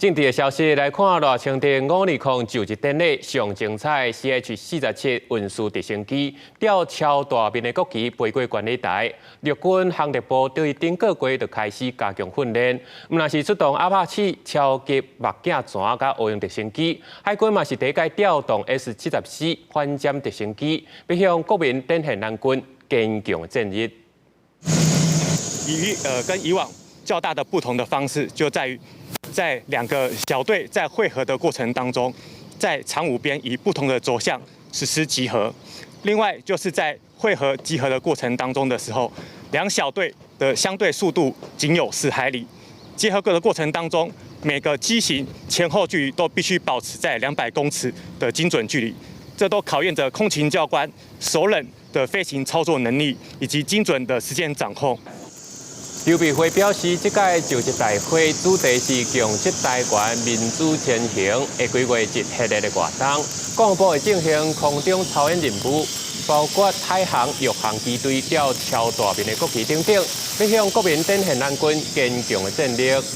政治的消息來看，賴清德520就職典禮上精彩，CH-47運輸直升機吊超大面的國旗飛過觀禮台。陸軍航特部對頂個月就開始加強訓練，毋但是出動阿帕契超級目鏡船佮烏蠅直升機，海軍嘛是第一擺調動 S-74反潛直升機，欲向國民展現咱軍堅強的戰力。與跟以往較大的不同的方式，就在於在兩個小隊在匯合的過程當中，在長五邊以不同的軸向實施集合。另外，就是在匯合集合的過程當中的時候，兩小隊的相對速度僅有10海里。集合的過程當中，每個機型前後距離都必須保持在200公尺的精準距離，這都考驗着空勤教官熟稔的飛行操作能力以及精準的時間掌控。劉備會表示，這屆就職大會主題是共識台灣民主前行，下幾月一系列的活動，國防部會進行空中操演任務，包括海航、陸航機隊吊超大面的國旗等等，欲向國民展現咱軍堅強的戰力。